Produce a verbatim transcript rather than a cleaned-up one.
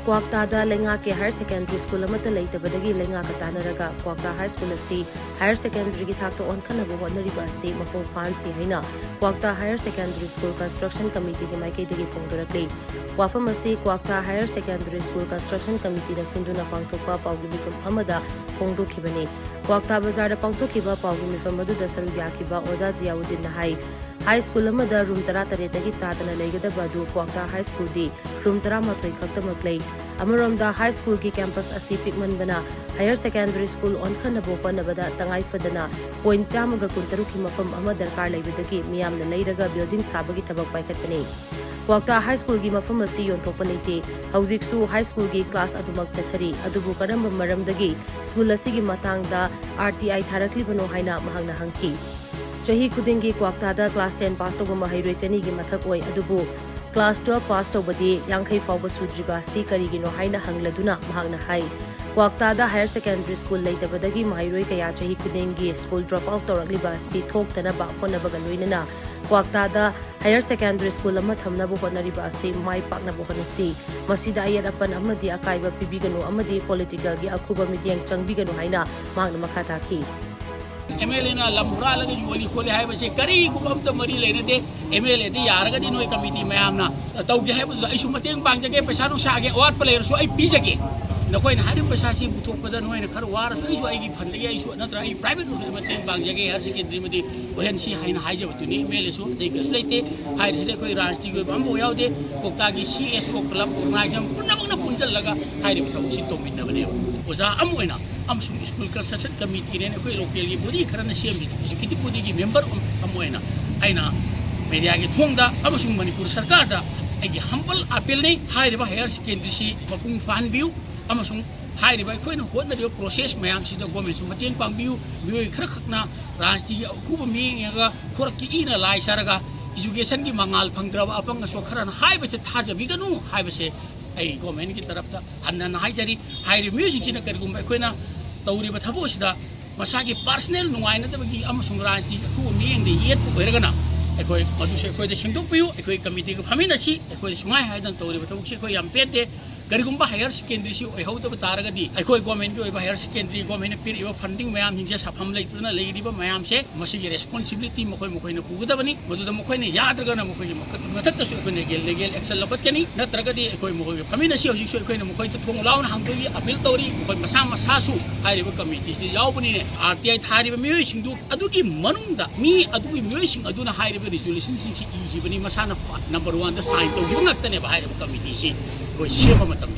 ꯀ꯭ꯋꯥꯛꯇꯥꯗ ꯂꯩꯉꯥꯛꯀꯤ higher secondary school ꯑꯃꯠꯇ ꯂꯩꯇꯕꯗꯒꯤ ꯂꯩꯉꯥꯛꯀ ꯇꯥꯟꯅꯔꯒ ꯀ꯭ꯋꯥꯛꯇꯥ ꯍꯥꯏ ꯁ꯭ꯀꯨꯜ ꯑꯁꯤ ꯍꯥꯌꯔ ꯁꯦꯀꯦꯟꯗꯔꯤꯒꯤ ꯊꯥꯛꯇ ꯑꯣꯟꯈꯠꯅꯕ ꯍꯣꯠꯅꯔꯤꯕ ꯑꯁꯤ ꯃꯄꯨꯡ ꯐꯥꯍꯟꯁꯤ ꯍꯥꯏꯅ ꯀ꯭ꯋꯥꯛꯇꯥ ꯍꯥꯌꯔ ꯁꯦꯀꯦꯟꯗꯔꯤ ꯁ꯭ꯀꯨꯜ ꯀꯟꯁꯇ꯭ꯔꯛꯁꯟ ꯀꯃꯤꯇꯤꯒꯤ ꯃꯥꯏꯀꯩꯗꯒꯤ ꯐꯣꯡꯗꯣꯔꯛꯂꯤ꯫ ꯋꯥꯐꯝ ꯑꯁꯤ ꯀ꯭ꯋꯥꯛꯇꯥ ꯍꯥꯌꯔ ꯁꯦꯀꯦꯟꯗꯔꯤ ꯁ꯭ꯀꯨꯜ ꯀꯟꯁꯇ꯭ꯔꯛꯁꯟ ꯀꯃꯤꯇꯤꯅ ꯁꯤꯟꯗꯨꯅ ꯄꯥꯡꯊꯣꯛꯄ ꯄꯥꯎꯒꯤ ꯃꯤꯐꯝ ꯑꯃꯗ ꯐꯣꯡꯗꯣꯛꯈꯤꯕꯅꯤ꯫ ꯀ꯭ꯋꯥꯛꯇꯥ ꯕꯖꯥꯔꯗ ꯄꯥꯡꯊꯣꯛꯈꯤꯕ ꯄꯥꯎꯒꯤ ꯃꯤꯐꯝ ꯑꯗꯨꯗ ꯁꯔꯨꯛ ꯌꯥꯈꯤꯕ ꯑꯣꯖꯥ ꯖꯤꯌꯥꯎꯗꯤꯟꯅ ꯍꯥꯏ, ꯍꯥꯏ ꯁ꯭ꯀꯨꯜ ꯑꯃꯗ ꯔꯨꯝ ꯇꯔꯥꯇꯔꯦꯠꯇꯒꯤ ꯇꯥꯗꯅ ꯂꯩꯒꯗꯕ ꯑꯗꯨ ꯀ꯭ꯋꯥꯛꯇꯥ ꯍꯥꯏ ꯁ꯭ꯀꯨꯜꯗꯤ ꯔꯨꯝ ꯇꯔꯥꯃꯥꯊꯣꯏ ꯈꯛꯇꯃꯛ ꯂꯩ꯫ ꯑꯃꯔꯣꯝꯗ ꯍꯥꯏ ꯁ꯭ꯀꯨꯜꯒꯤ ꯀꯦꯝꯄꯁ ꯑꯁꯤ ꯄꯤꯛꯃꯟꯕꯅ ꯍꯥꯌꯔ ꯁꯦꯀꯦꯟꯗꯔꯤ ꯁ꯭ꯀꯨꯜ ꯑꯣꯟꯈꯠꯅꯕ ꯍꯣꯠꯅꯕꯗ ꯇꯉꯥꯏ ꯐꯗꯅ ꯄꯣꯏꯟꯠ ꯆꯥꯝꯃꯒ ꯀꯨꯟꯇꯔꯨꯛꯀꯤ ꯃꯐꯝ ꯑꯃ ꯗꯔꯀꯥꯔ ꯂꯩꯕꯗꯒꯤ ꯃꯤꯌꯥꯝꯅ ꯂꯩꯔꯒ ꯕꯤꯜꯗꯤꯡ ꯁꯥꯕꯒꯤ ꯊꯕꯛ ꯄꯥꯏꯈꯠꯄꯅꯤ꯫ ꯀ꯭ꯋꯥꯛꯇꯥ ꯍꯥꯏ ꯁ꯭ꯀꯨꯜꯒꯤ ꯃꯐꯝ ꯑꯁꯤ ꯌꯣꯟꯊꯣꯛꯄ ꯂꯩꯇꯦ꯫ ꯍꯧꯖꯤꯛꯁꯨ ꯍꯥꯏ ꯁ꯭ꯀꯨꯜꯒꯤ ꯀ꯭ꯂꯥꯁ ꯑꯗꯨꯃꯛ ꯆꯠꯊꯔꯤ꯫ ꯑꯗꯨꯕꯨ ꯀꯔꯝꯕ ꯃꯔꯝꯗꯒꯤ ꯁ꯭ꯀꯨꯜ ꯑꯁꯤꯒꯤ ꯃꯇꯥꯡꯗ ꯑꯥꯔ ꯇꯤ ꯑꯥꯏ ꯊꯥꯔꯛꯂꯤꯕꯅꯣ ꯍꯥꯏꯅ ꯃꯍꯥꯛꯅ ꯍꯪꯈꯤ꯫ ꯆꯍꯤ ꯈꯨꯗꯤꯡꯒꯤ ꯀ꯭ꯋꯥꯛꯇꯥꯗ ꯀ꯭ꯂꯥꯁ ꯇꯦꯟ ꯄꯥꯁ ꯇꯧꯕ ꯃꯍꯩꯔꯣꯏ ꯆꯅꯤꯒꯤ ꯃꯊꯛ ꯑꯣꯏ, ꯑꯗꯨꯕꯨ ꯀ꯭ꯂꯥꯁ ꯇꯨꯋꯦꯜꯐ ꯄꯥꯁ ꯇꯧꯕꯗꯤ ꯌꯥꯡꯈꯩ ꯐꯥꯎꯕ ꯁꯨꯗ꯭ꯔꯤꯕ ꯑꯁꯤ ꯀꯔꯤꯒꯤꯅꯣ ꯍꯥꯏꯅ ꯍꯪꯂꯗꯨꯅ ꯃꯍꯥꯛꯅ ꯍꯥꯏ, ꯀ꯭ꯋꯥꯛꯇꯥꯗ ꯍꯥꯌꯔ ꯁꯦꯀꯦꯟꯗꯔꯤ ꯁ꯭ꯀꯨꯜ ꯂꯩꯇꯕꯗꯒꯤ ꯃꯍꯩꯔꯣꯏ ꯀꯌꯥ ꯆꯍꯤ ꯈꯨꯗꯤꯡꯒꯤ ꯁ꯭ꯀꯨꯜ ꯗ꯭ꯔꯣꯞ ꯑꯥꯎꯠ ꯇꯧꯔꯛꯂꯤꯕ ꯑꯁꯤ ꯊꯣꯛꯇꯅꯕ ꯍꯣꯠꯅꯕꯒ ꯂꯣꯏꯅꯅ ꯀ꯭ꯋꯥꯛꯇꯥꯗ ꯍꯥꯌꯔ ꯁꯦꯀꯦꯟꯗꯔꯤ ꯁ꯭ꯀꯨꯜ ꯑꯃ ꯊꯝꯅꯕ ꯍꯣꯠꯅꯔꯤꯕ ꯑꯁꯤ ꯃꯥꯏ ꯄꯥꯛꯅꯕ ꯍꯣꯠꯅꯁꯤ꯫ ꯃꯁꯤꯗ ꯑꯌꯦꯠ ꯑꯄꯟ ꯑꯃꯗꯤ ꯑꯀꯥꯏꯕ ꯄꯤꯕꯤꯒꯅꯨ ꯑꯃꯗꯤ ꯄꯣꯂꯤꯇꯤꯀꯦꯜꯒꯤ ꯑꯈꯨꯕ ꯃꯤꯠꯌꯦꯡ ꯆꯪꯕꯤꯒꯅꯨ ꯍꯥꯏꯅ ꯃꯍꯥꯛꯅ ꯃꯈꯥ ꯇꯥꯈꯤ꯫ ꯑꯦꯝ ꯑꯦꯜ ꯑꯦꯅ ꯂꯝ ꯍꯨꯔꯥꯜꯂꯒ ꯌꯣꯜꯂꯤ ꯈꯣꯠꯂꯤ ꯍꯥꯏꯕꯁꯦ ꯀꯔꯤꯒꯨꯝꯕ ꯑꯝꯇ ꯃꯔꯤ ꯂꯩꯅꯗꯦ꯫ ꯑꯦꯝ ꯑꯦꯜ ꯑꯦꯗꯤ ꯌꯥꯔꯒꯗꯤ ꯅꯣꯏ ꯀꯃꯤꯇꯤ ꯃꯌꯥꯝꯅ ꯇꯧꯒꯦ ꯍꯥꯏꯕꯗꯨꯗ ꯑꯩꯁꯨ ꯃꯇꯦꯡ ꯄꯥꯡꯖꯒꯦ, ꯄꯩꯁꯥ ꯅꯨꯡꯁꯥꯒꯤ ꯑꯋꯥꯠꯄ ꯂꯩꯔꯁꯨ ꯑꯩ ꯄꯤꯖꯒꯦ꯫ ꯅꯈꯣꯏꯅ ꯍꯥꯏꯔꯤꯕ ꯄꯩꯁꯥꯁꯤ ꯄꯨꯊꯣꯛꯄꯗ ꯅꯣꯏꯅ ꯈꯔ ꯋꯥꯔꯁꯨ ꯑꯩꯁꯨ ꯑꯩꯒꯤ ꯐꯟꯗꯒꯤ ꯑꯩꯁꯨ ꯅꯠꯇ꯭ꯔꯒ ꯑꯩ ꯄ꯭ꯔꯥꯏꯚꯦꯠ ꯑꯣꯏꯅ ꯃꯇꯦꯡ ꯄꯥꯡꯖꯒꯦ, ꯍꯥꯌꯔ ꯁꯦꯀꯦꯟꯗꯔꯤꯃꯗꯤ ꯑꯣꯏꯍꯟꯁꯤ ꯍꯥꯏꯅ ꯍꯥꯏꯖꯕꯗꯨꯅꯤ꯫ ꯑꯦꯝ ꯑꯦꯜ ꯑꯦꯁꯨ ꯑꯇꯩ ꯀꯩꯁꯨ ꯂꯩꯇꯦ꯫ ꯍꯥꯏꯔꯤꯁꯤꯗ ꯑꯩꯈꯣꯏ ꯔꯥꯖꯅꯤꯇꯤꯒꯤ ꯑꯣꯏꯕ ꯑꯃꯐꯥꯎ ꯌꯥꯎꯗꯦ꯫ ꯀ꯭ꯋꯥꯛꯇꯥꯒꯤ ꯁꯤ ꯑꯦꯁ ꯑꯣ ꯀ꯭ꯂꯕ ꯑꯣꯔꯒꯅꯥꯏꯖꯦꯁꯟ ꯄꯨꯝꯅꯃꯛꯅ ꯄꯨꯟꯁꯤꯜꯂꯒ ꯍꯥꯏꯔꯤꯕ ꯊꯕꯛꯁꯤ ꯇꯧꯃꯤꯟꯅꯕꯅꯦꯕ꯫ ꯑꯣꯖꯥ ꯑꯃ ꯑꯣꯏꯅ ꯑꯃꯁꯨꯡ ꯁ꯭ꯀꯨꯜ ꯀꯟꯁꯇ꯭ꯔꯛꯁꯟ ꯀꯃꯤꯇꯤꯅꯦꯅ ꯑꯩꯈꯣꯏ ꯂꯣꯀꯦꯜꯒꯤ ꯕꯣꯗꯤ ꯈꯔꯅ ꯁꯦꯝꯃꯤ, ꯑꯦꯛꯖꯤꯀ꯭ꯌꯨꯇꯤꯚ ꯕꯣꯗꯤꯒꯤ ꯃꯦꯝꯕꯔ ꯑꯃ ꯑꯣꯏꯅ ꯑꯩꯅ ꯃꯦꯗꯤꯌꯥꯒꯤ ꯊꯣꯡꯗ ꯑꯃꯁꯨꯡ ꯃꯅꯤꯄꯨꯔ ꯁꯔꯀꯥꯔꯗ ꯑꯩꯒꯤ ꯍꯝꯕꯜ ꯑꯥꯄꯤꯜꯅꯤ꯫ ꯍꯥꯏꯔꯤꯕ ꯍꯥꯌꯔ ꯁꯦꯀꯦꯟꯗꯔꯤꯁꯤ ꯃꯄꯨꯡ ꯐꯥꯍꯟꯕꯤꯌꯨ ꯑꯃꯁꯨꯡ ꯍꯥꯏꯔꯤꯕ ꯑꯩꯈꯣꯏꯅ ꯍꯣꯠꯅꯔꯤꯕ ꯄ꯭ꯔꯣꯁꯦꯁ ꯃꯌꯥꯝꯁꯤꯗ ꯒꯣꯔꯃꯦꯟꯁꯨ ꯃꯇꯦꯡ ꯄꯥꯡꯕꯤꯌꯨ꯫ ꯃꯤꯑꯣꯏ ꯈꯔꯈꯛꯅ ꯔꯥꯖꯅꯤꯇꯤꯒꯤ ꯑꯈꯨꯕ ꯃꯤꯠꯌꯦꯡ ꯌꯦꯡꯉꯒ ꯈꯣꯔꯛꯀꯤ ꯏꯅ ꯂꯥꯏ ꯁꯥꯔꯒ ꯏꯖꯨꯀꯦꯁꯟꯒꯤ ꯃꯉꯥꯜ ꯐꯪꯗ꯭ꯔꯕ ꯑꯄꯪ ꯑꯁꯣꯛ ꯈꯔꯅ ꯍꯥꯏꯕꯁꯦ ꯊꯥꯖꯕꯤꯒꯅꯨ ꯍꯥꯏꯕꯁꯦ ꯑꯩ ꯒꯣꯔꯃꯦꯟꯒꯤ ꯇꯔꯞꯇ ꯍꯟꯅ ꯍꯟꯅ ꯍꯥꯏꯖꯔꯤ꯫ ꯍꯥꯏꯔꯤꯕ ꯃꯤꯑꯣꯏꯁꯤꯡꯁꯤꯅ ꯀꯔꯤꯒꯨꯝꯕ ꯑꯩꯈꯣꯏꯅ ꯇꯧꯔꯤꯕ ꯊꯕꯛ ꯑꯁꯤꯗ ꯃꯁꯥꯒꯤ ꯄꯥꯔꯁꯅꯦꯜ ꯅꯨꯡꯉꯥꯏꯅꯗꯕꯒꯤ ꯑꯃꯁꯨꯡ ꯔꯥꯖꯅꯤꯇꯤ ꯑꯈꯨꯕ ꯃꯤꯠꯌꯦꯡꯗ ꯌꯦꯠꯄ ꯑꯣꯏꯔꯒꯅ ꯑꯩꯈꯣꯏ ꯃꯗꯨꯁꯨ ꯑꯩꯈꯣꯏꯗ ꯁꯦꯡꯗꯣꯛꯄꯤꯌꯨ꯫ ꯑꯩꯈꯣꯏ ꯀꯃꯤꯇꯤꯒ ꯐꯝꯃꯤꯟꯅꯁꯤ꯫ ꯑꯩꯈꯣꯏ ꯁꯨꯃꯥꯏ ꯍꯥꯏꯗꯅ ꯇꯧꯔꯤꯕ ꯊꯕꯛꯁꯤ ꯑꯩꯈꯣꯏ ꯌꯥꯝ ꯄꯦꯟꯗꯦ꯫ ꯀꯔꯤꯒꯨꯝꯕ ꯍꯥꯌꯔ ꯁꯦꯀꯦꯟꯗꯔꯤꯁꯤ ꯑꯣꯏꯍꯧꯗꯕ ꯇꯥꯔꯒꯗꯤ, ꯑꯩꯈꯣꯏ ꯒꯣꯔꯃꯦꯟꯒꯤ ꯑꯣꯏꯕ ꯍꯥꯌꯔ ꯁꯦꯀꯦꯟꯗꯔꯤ, ꯒꯣꯔꯃꯦꯟꯅ ꯄꯤꯔꯛꯏꯕ ꯐꯟꯗꯤꯡ ꯃꯌꯥꯝꯁꯤꯡꯁꯦ ꯁꯥꯐꯝ ꯂꯩꯇꯗꯅ ꯂꯩꯔꯤꯕ ꯃꯌꯥꯝꯁꯦ, ꯃꯁꯤꯒꯤ ꯔꯦꯁꯄꯣꯟꯁꯤꯕꯤꯂꯤꯇꯤ ꯃꯈꯣꯏ ꯃꯈꯣꯏꯅ ꯄꯨꯒꯗꯕꯅꯤ꯫ ꯃꯗꯨꯗ ꯃꯈꯣꯏꯅ ꯌꯥꯗ꯭ꯔꯒꯅ ꯃꯈꯣꯏꯒꯤ ꯃꯈ-, ꯃꯊꯛꯇꯁꯨ ꯑꯩꯈꯣꯏꯅ ꯂꯤꯒꯦꯜ ꯑꯦꯛꯁꯟ ꯂꯧꯈꯠꯀꯅꯤ꯫ ꯅꯠꯇ꯭ꯔꯒꯗꯤ ꯑꯩꯈꯣꯏ ꯃꯈꯣꯏꯒ ꯐꯝꯃꯤꯟꯅꯁꯤ꯫ ꯍꯧꯖꯤꯛꯁꯨ ꯑꯩꯈꯣꯏꯅ ꯃꯈꯣꯏꯗ ꯊꯣꯡ ꯂꯥꯎꯅ ꯍꯥꯡꯗꯣꯛꯏ, ꯑꯄꯤꯜ ꯇꯧꯔꯤ꯫ ꯃꯈꯣꯏ ꯃꯁꯥ ꯃꯁꯥꯁꯨ ꯍꯥꯏꯔꯤꯕ ꯀꯃꯤꯇꯤꯁꯤꯗ ꯌꯥꯎꯕꯅꯤꯅꯦ꯫ ꯑꯥꯔ ꯇꯤ ꯑꯥꯏ ꯊꯥꯔꯤꯕ ꯃꯤꯑꯣꯏꯁꯤꯡꯗꯨ, ꯑꯗꯨꯒꯤ ꯃꯅꯨꯡꯗ ꯃꯤ ꯑꯗꯨꯒꯤ ꯃꯤꯑꯣꯏꯁꯤꯡ ꯑꯗꯨꯅ ꯍꯥꯏꯔꯤꯕ ꯔꯤꯖꯣꯂꯨꯁꯟꯁꯤꯡꯁꯤ ꯏꯈꯤꯕꯅꯤ, ꯃꯁꯥꯅ ꯅꯝꯕꯔ ꯋꯥꯟꯗ ꯁꯥꯏꯟ ꯇꯧꯈꯤꯕ ꯉꯥꯛꯇꯅꯦꯕ ꯍꯥꯏꯔꯤꯕ ꯀꯃꯤꯇꯤꯁꯤ ꯑꯩꯈꯣꯏ ꯁꯦꯝꯕ ꯃꯇꯝꯗ꯫